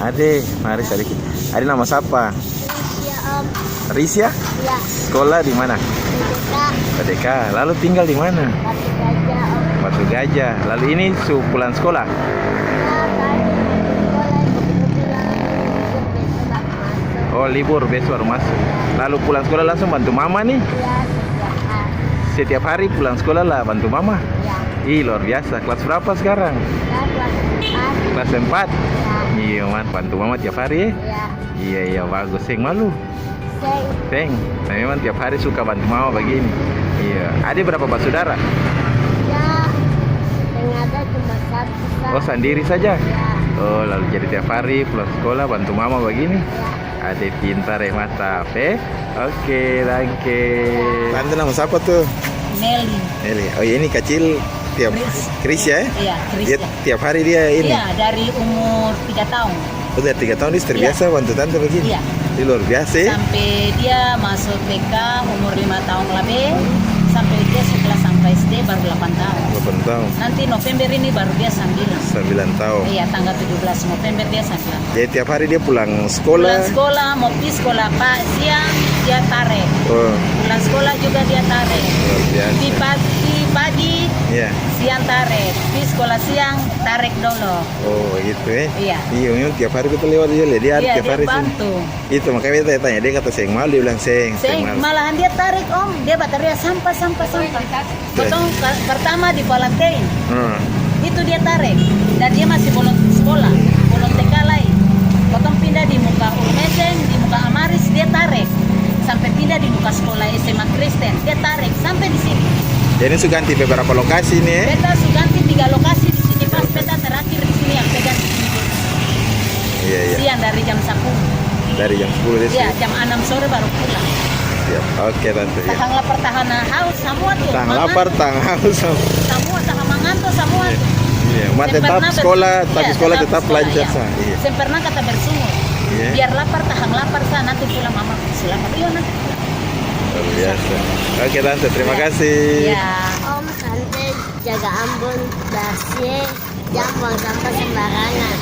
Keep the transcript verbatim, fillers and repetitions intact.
Ade, mari sadiki. Ade nama sapa? Rizia, Om. Rizia? Iya. Sekolah di mana? P D K. P D K. Lalu tinggal di mana? Batu Gajah, Om. Batu Gajah. Lalu ini su pulang sekolah? Iya, tadi sekolah itu bilang libur, besok baru masuk. Oh, libur, besok baru masuk. Lalu pulang sekolah langsung bantu mama nih? Iya, setiap hari. Setiap hari pulang sekolah lah bantu mama? Iya. Ih, luar biasa. Kelas berapa sekarang? Sekarang kelas empat. Kelas empat? Iya. Iya, man, bantu mama tiap hari, eh? Iya. Iya, iya, bagus. Seng malu? Seng. Seng? Nah, memang tiap hari suka bantu mama bagini. Iya. Ade berapa basudara? Ya, seng ada, cuma satu, Sa. Oh, sandiri saja? Iya. Oh, lalu jadi tiap hari pulang sekolah bantu mama bagini? Iya. Ade pintar, eh, mantap, eh. Oke, danke. Tante nama sapa tuh? Nelly. Nelly. Oh, iya, ini kacil tiap Chris. Chris, ya? Iya, Chris, dia ya. Tiap hari dia ini? Iya, dari umur tiga tahun. Oh, dari tiga tahun dia terbiasa bantu tante begini? Iya. Ini luar biasa, ya? Sampai dia masuk T K umur lima tahun lebih, sampai dia sekolah sampai S D baru delapan tahun. Delapan tahun. Nanti November ini baru dia sembilan. Sembilan tahun. Iya, tanggal tujuh belas November dia sembilan. Jadi tiap hari dia pulang sekolah? Pulang sekolah, mau pi sekolah pa-, siang, dia tarek. Oh. Pulang sekolah juga dia tarek. Luar biasa. Pi pagi, pagi, iya, siang tarek. Pi sekolah siang, tarek dolo. Oh, gitu, eh? Iya. Iya, memang tiap hari beta lewat, dia lia, dia ada tiap hari sini. Iya, dia bantu. Itu makanya beta tanya, dia kata seng malu, dia bilang seng, seng malu. Seng, malahan dia tarek, Om. Dia bataria sampah, sampah, sampah. Kotong ka-, pertama di Palantein. Hmm. Itu dia tarek. Dan dia masih bolom sekolah, bolom T K lai. Kotong pindah di muka Urmeseng, di muka Amaris, dia tarek. Sampe pindah di muka sekolah S M A Kristen, dia tarek sampe di sini. Jadi su ganti beberapa lokasi ni, e? Beta su ganti tiga lokasi di sini, pas beta terakhir di sini yang pegang di sini. Iya, iya. Siang dari jam sapuluh. Dari jam sapuluh dia. Iya, siap. Jam anam sore baru pulang. Siap. Oke, Tante, ya. Tahang lapar, tahang haus, samua tu. Tahang lapar, tahang haus, samua. Samua, tahang manganto, samua tu. Iya. Iya, ma tetap sekolah, tapi sekolah tetap lancar, sa. Iya. Seng pernah kata bersungut. Iya. Biar lapar, tahang lapar, sa, nanti pulang mama kasi lapar. Iya, nanti pulang. Luar biasa. Oke, Tante, terima kasih. Iya. Om, Tante, jaga Ambon, barsih, jang buang sampah sembarangan.